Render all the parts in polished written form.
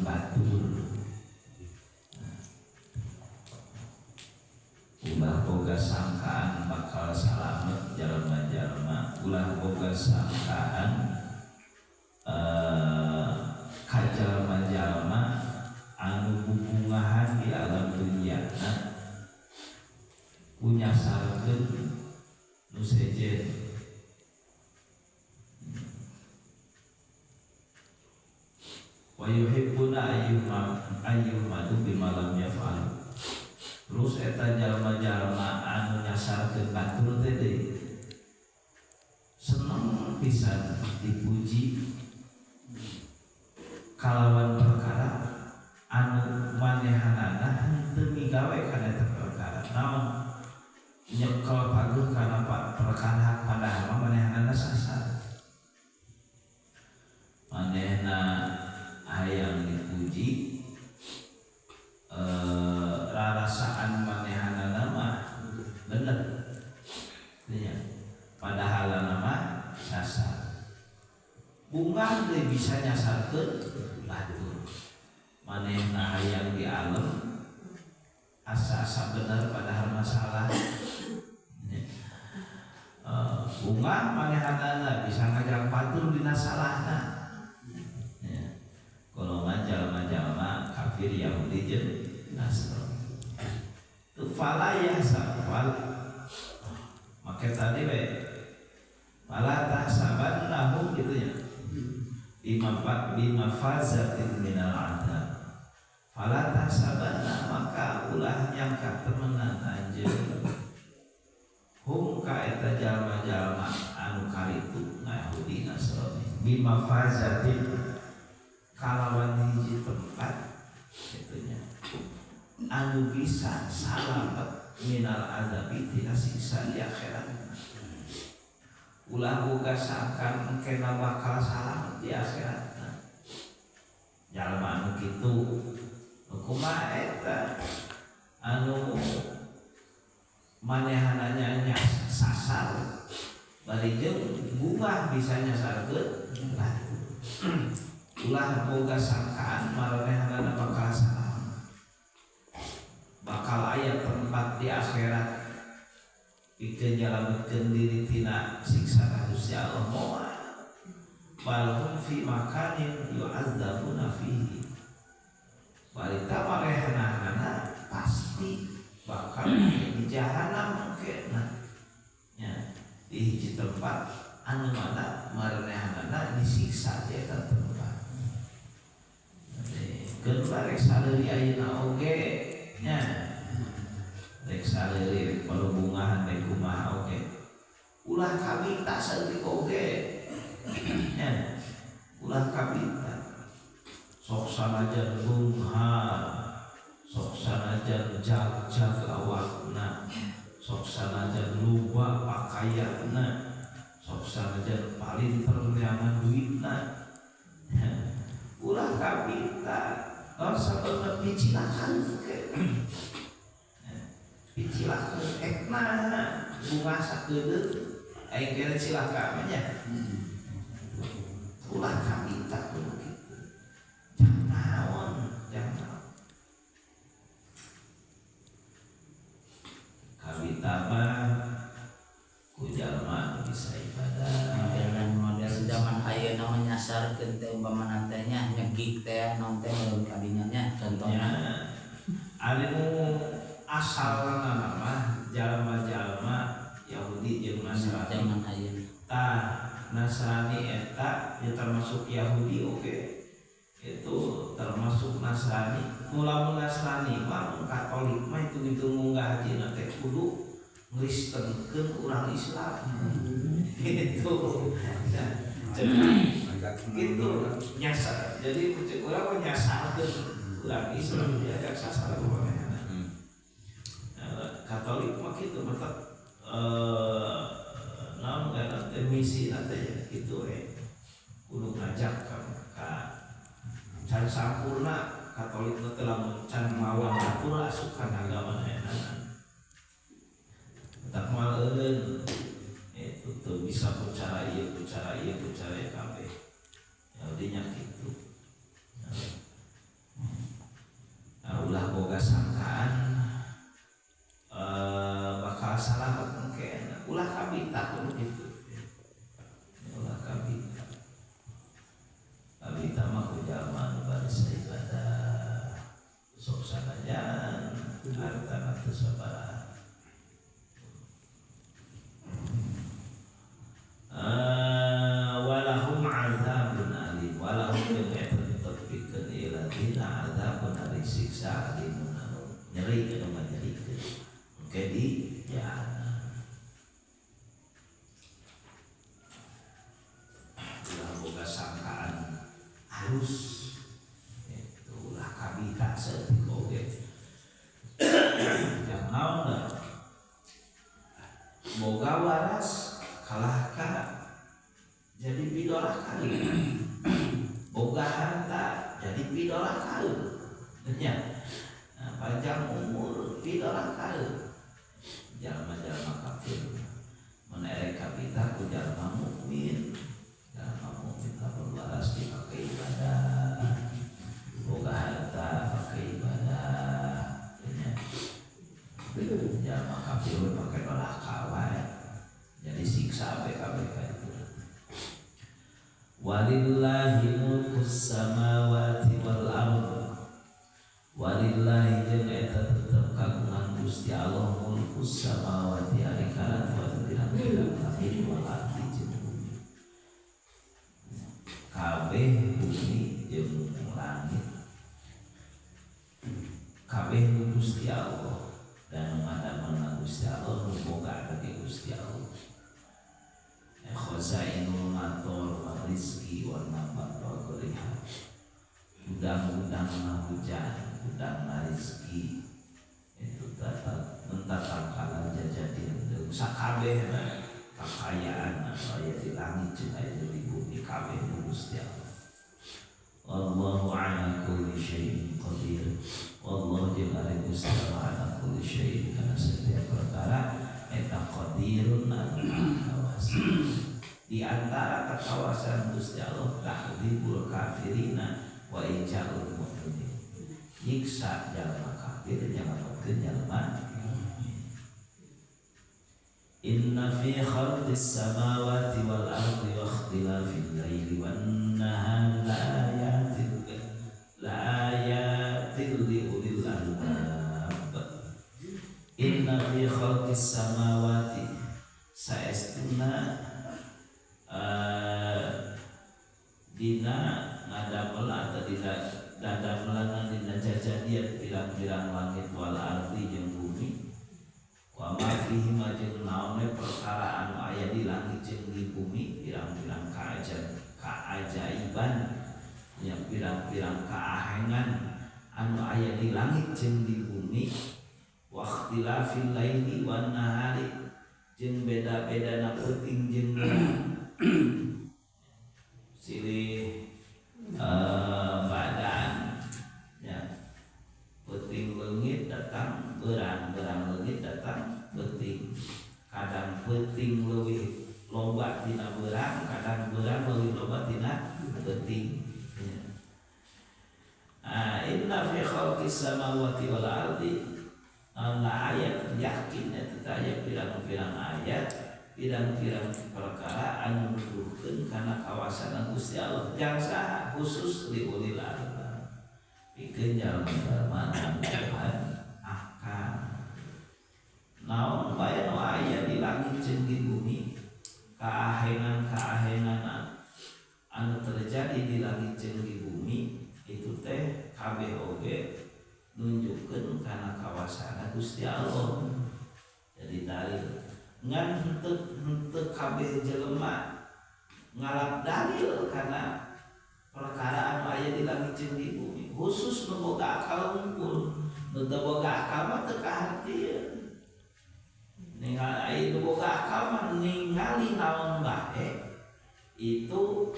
batur. Ulah boga sangkaan bakal salamet jalma-jalma, ulah boga sangkaan ka jalma-jalma anu bubungahan di alam dunia ku nyasarkeun nu sejen. Wa yuhibbuna ayyuhmadu bima lam yaf'al. Terus eta jalma-jalma anu nyasarkeun batur teh deui seneng pisan dipuji kalawan perkara anu manehanana henteu migawe kana eta perkara. Naon nyekel paguh kana perkara padahal mah manehanana sasar. Manehna hayang dipuji, rarasaan manehanana mah bener nya, padahal mah sasar. Bunga deui bisa nyasarkeun batur. Manehna hayang di alam asa-asa bener padahal masalah. Bunga manehanana bisa ngajak batur dina salahna. Golongan jalma-jalma kafir Yahudi jeung Nasrani. Tu fala yahsab, make tadi we fala tahsabannahum gitu ya. Bima fazatin minal adab. Fala tahsabanna maka ulah nyangka temenan anjeun hum ka eta jalma-jalma anu karitu Yahudi Nasrani bima fazatin kalawan hiji tempat gitunya anu bisa salamet minal azabi tina siksa di akhirat. Ulah boga sangkan kena bakal salamet di akhirat. Jalma anu kitu kumaha eta anu manehananya sasar bari jeung bunga bisa nyasarkeun ulah boga sangkaan marenehanana bakal salah, bakal aya tempat di akhirat pikeun nyalametkeun diri tina siksa Gusti Allah. Moal balhum fi makanin yu'adzabuna fihi. Balita marehanana pasti bakal di jahanam engkena nya, di hiji tempat anu mana marenehanana disiksa di eta tempat. Keun rek saleuri ayeuna oge nya, rek saleuri rek parubungahan rek kumaha oge ulah kabita saeutik oge nya, ulah kabita. Sok sanajan beunghar, sok sanajan jag-jag awakna, sok sanajan loba pakaianna, sok sanajan palinter neangan duitna, ulah kabita. Naon sababna? Picilakan ke picilakan ekna bunga sakedeung aing kira cilaka mah nya. Ulah kabita kudu kitu. Jangan naon, jangan naon kabita mah ku jalma anu bisa ibadah. Model zaman ayeuna mah nyasarkeun teh umpamana teh nya nyegik teh naon teh mun kadinya nya contohna. Ari nu asalna mah jalma-jalma Yahudi jeung Nasrani. Zaman ayeuna. Tah Nasrani eta ya termasuk Yahudi oke. Itu termasuk Nasrani. Mula Nasrani mah mun Katolik mah itu gitu munggah haji teh kudu ngristenkeun urang Islam. Gitu. Nah, gitu nyasar. Jadi cek urang mah nyasarkeun urang Islam diajak sasar kumaha. Katolik mah kitu mah naon ngaranna teh misi teh ya kitu we. Kudu ngajak ka can sampurna Katolik teh lamun can mawa batur asup kana agama enak. Tak moal eureun itu tuh bisa ku cara ieu, ku cara ieu, ku cara ieu kabeh. Yahudi nya kitu. boga sangkaan bakal salamet engke ulah kabita kudu kitu. Ulah kabita. Kabita mah ku jalma nu baris ibadah sok sanajan hartana teu sabaraha. Walahum azabun alim walahum jeung eta tetep pikeun ieu ladina azabun ari siksa alimun anu nyeri anu nganyerikeun engke di jahanam. Ulah boga sangkaan halus itu ulah kabita saeutik oge. Jang naon da boga waras kalah ka jadi pidorah kali, boga harta jadi pidorah kali, nya nah, panjang umur pidorah kali. Jalma-jalma kafir menerek kabita ku jalma mukmin, jalma mukmin lamun waras dipakai ibadah, boga harta pakai ibadah, nya jalma kafir pakai doraka wae jadi siksa BKBK itu. Walillahi mulkus samawati wal ardh. Walillahi jeung eta tetep kagungan Gusti Allah mulkus samawati ari karatuan pirang-pirang langit wal ardi jeung bumi. Kabeh bumi jeung langit kabeh nu Gusti Allah dan nu ngadamelna Gusti Allah nu boga ka Gusti Allah. Khazainul mator wa rizki wa nabat wa ghoriha. Gudang-gudang hujan, gudang rizki itu tata mentatangkalan jajadian deung sakabehna kakayaan anu aya di langit jeung aya di bumi kabeh nu Gusti Allah. Wallahu ala kulli syai'in qadir. Wallahu jeung ari Gusti Allah ala kulli syai'in kana setiap perkara eta qadirun anu kawasa. Di antara kekawasan Gusti Allah ta'dzibul kafirina wa inja'ul mu'minin. Nyiksa jalma kafir nyalametkeun jalma mukmin. Inna fi khalqis samawati wal ardi wa ikhtilafil laili wan nahari la ayatin li ulil albab. Inna fi khalqis samawati saestuna dina ngadamel atau dina dadamelana dina jajadian pirang-pirang langit wal ardi jeung bumi wa ma fihi ma jeung naon we perkara anu aya di langit jeung di bumi pirang-pirang kaajaiban nya pirang-pirang kaahengan anu aya di langit jeung di bumi wa ikhtilafil laili wan nahari jeung beda-bedana peuting jeung silih badan ya peuting leungit datang beurang, beurang leungit datang peuting, kadang peuting leuwih loba tina beurang, kadang beurang leuwih loba tina peuting ya. Inna fi khalqis samawati wal ardi la ayat yakin eta aya pirang-pirang ayat pirang-pirang perkara anu nuduhkeun kana kawasan Gusti Allah jang saha khusus li ulil albab pikeun jalma-jalma anu boga akal. Naon bae nu aya di langit jeung di bumi kaahengan-kaahengan anu terjadi di langit jeung di bumi itu teh kabeh oge nunjukkeun kana kawasana Gusti Allah. Jadi dalil ngan henteu kabeh jelema ngalap dalil kana perkara anu aya di langit jeung di bumi khusus nu boga akal unggul, nu teu boga akal mah teu kahartieun. Ningali nu boga akal mah ningali naon bae itu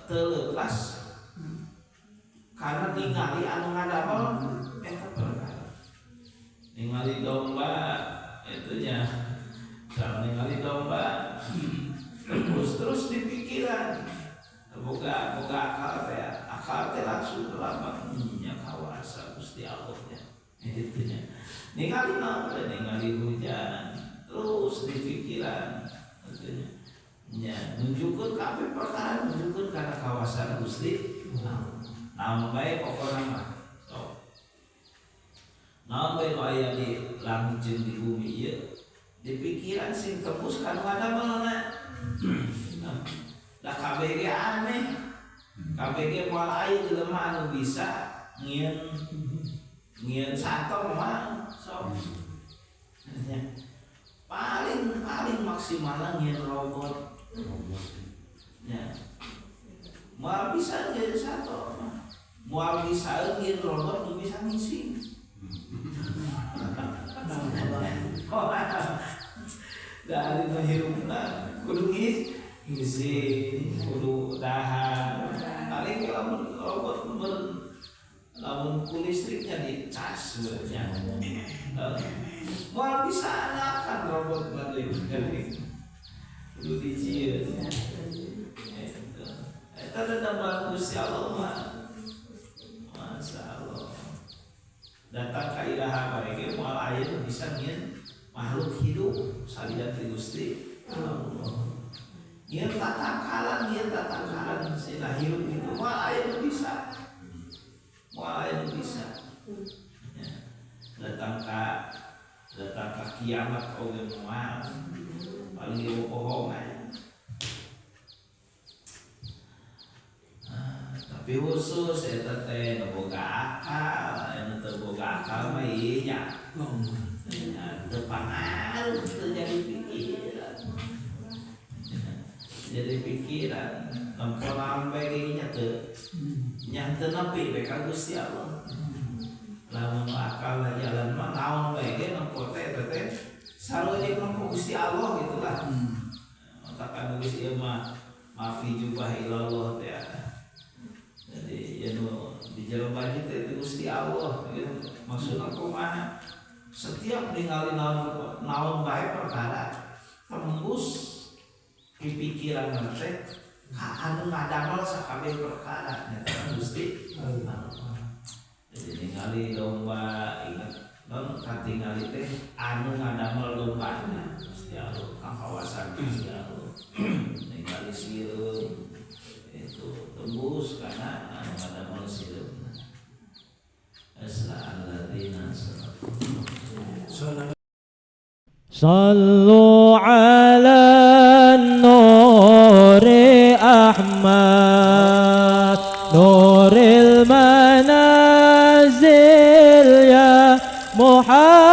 teu leupas karena ningali anu ngadamel eta perkara. Ningali domba itunya kalau ningali domba terus di pikiran boga akal teh akal Akal teh langsung terlambang nya kawasa Gusti Allah nya. Gitu nya. Ningali naon we, ningali hujan terus di pikiran gitu nya. Nya nunjukkeun kabeh perkara nunjukkeun kana kawasan Gusti Allah. Naon bae pokona mah. Sok. Naon bae nu aya di langit jeung di bumi ieu di pikiran sing tembus kana ngadamelna. Da kabeh ge aneh. Kabeh ge moal aya jelema anu bisa ngieun sato mah sok. Paling paling maksimalna ngieun robot. Ya. Moal bisa ngieun sato mah. Moal bisa ngieun robot nu bisa ngising. Dari nu hirupna kudu ngising, kudu dahar. Paling lamun robot lamun ku listriknya dicas nya. Moal bisa anakan robot mah deui. Kudu dijieun. Eta. Eta teh Gusti Allah mah. Masya Allah. Datang ka iraha bae ge moal aya nu bisa nyieun makhluk hidup salian ti Gusti Allah. Nyieun tatangkalan sina hirup itu moal aya nu bisa. Moal aya nu bisa. Ya. Datang ka kiamat oge moal. Paling ge bohongan. Tapi khusus eta teh nu boga akal, anu teu boga akal mah ieu nya. Teu pangaruh teu jadi pikiran. Jadi pikiran, nempo lambe ge nya teu nya teu nepi we ka Gusti Allah. Lamun akal jalan mah naon we ge nempo teh eta teh sarua jeung nempo Gusti Allah gitu lah. Matakan Gusti ieu mah mafi jubah ilallah teh. Jadi ya nu di jero baju teh itu Gusti Allah gitu. Maksudna kumaha? Setiap ningali naon naon bae perkara tembus di pikiran teh ka anu ngadamel sakabeh perkara nya Gusti Allah. Jadi ningali domba ingat non katingali teh anu ngadamel dombana Gusti Allah ka kawasan Gusti Allah. Ningali sireum itu tembus karena anu ngadamel sireum. Asla alladzina صلوا على النور أحمد نور المنازل يا محمد.